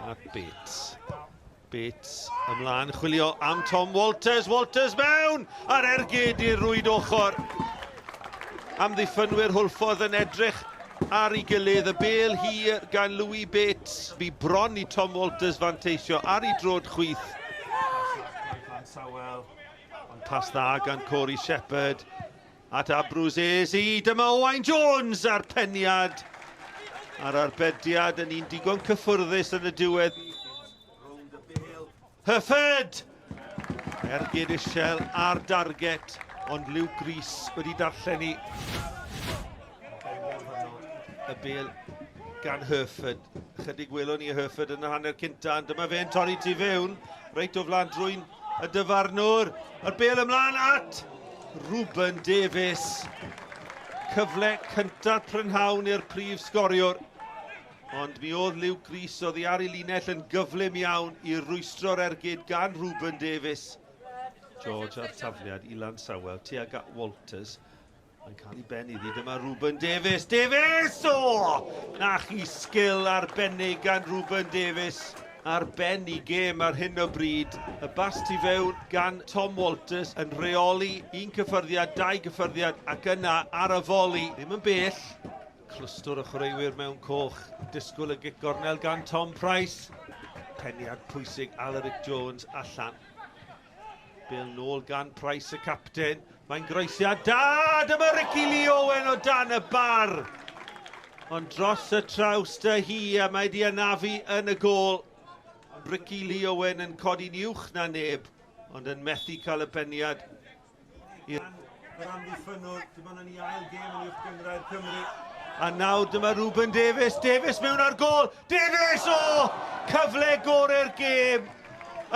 At Bates. Bates ymlaen, chwilio am Tom Walters. Walters mewn! A'r ergyd i'r rwyd ochr. Amddiffynwyr Hwlffordd yn edrych ar ei gilydd. Y bêl hir gan Louis Bates. Bu bron i Tom Walters fanteisio ar ei drod chwith. Ond pas dda gan Corey Shepherd at Abruzesi. Dyma Owain Jones a'r peniad. A'r arbediad yn un digon cyffyrddus yn y diwedd. Hereford! Ergyd isel ar darget, ond Luke Rees wedi darllen i. Y bel gan Hereford. Chydig welon ni Hereford yn y hanner cynta, ond dyma fe'n torri tu fewn, reit o flaen drwy'n y dyfarnwr. Yr bel ymlaen at Ruben Davies. Cyfle cyntaf prynhawn i'r prif sgoriwr. Ond mi oedd Luke Rees oddi ar ei linell yn gyflym iawn i rwystro'r ergyd gan Ruben Davies. George a'r tafliad i Lansawel tuag at Walters. Mae'n cael ei ben iddi. Dyma Ruben Davies. Davies! O! Na chi sgil arbennig gan Ruben Davies. Ar ben i gêm ar hyn o bryd. Y bas tu fewn gan Tom Walters yn rheoli un cyffyrddiad, dau gyffyrddiad ac yna ar y foli. Ddim yn bell. Clwstwr o chwaraewyr mewn coch. Disgwyl y gic gornel gan Tom Price. Peniad pwysig Alaric Jones allan. Bêl nôl gan Price y capten. Mae'n groesiad da! Dyma Ricky Lee Owen o dan y bar. Ond dros y trawst y hi a mae di anafu yn y gôl. Ricky Lee Owen yn codi'n uwch na neb, ond yn methu cael y peniad. Yr amddiffynnwr, dim ond yn ei ail gêm yn Uwch Gynghrair Cymru. A nawr dyma Ruben Davies, Davies mewn ar gôl, Davies o! Cyfle gorau'r gêm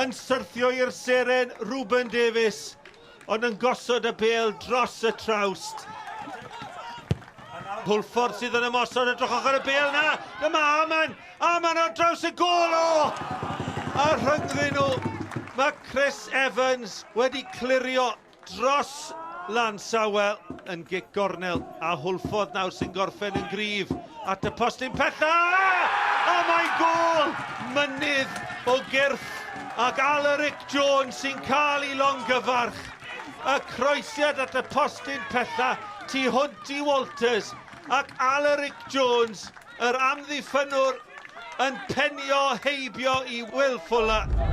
yn syrthio i'r seren Ruben Davies, ond yn gosod y bêl dros y trawst. Hwlffordd sydd yn ymosod, edrychwch ar y bêl na, dyma Aman, Aman ar draws y gôl o! A rhyngddyn nhw, mae Chris Evans wedi clirio dros Lansawel yn gic gornel a Hwlffordd nawr sy'n gorffen yn gryf at y postyn pella! A mae'n gôl! Mynydd o gyrff ac Alaric Jones sy'n cael ei longyfarch. Y croesiad at y postyn pella tu hwnt i Walters ac Alaric Jones, yr amddiffynnwr, yn penio heibio i Will Fuller.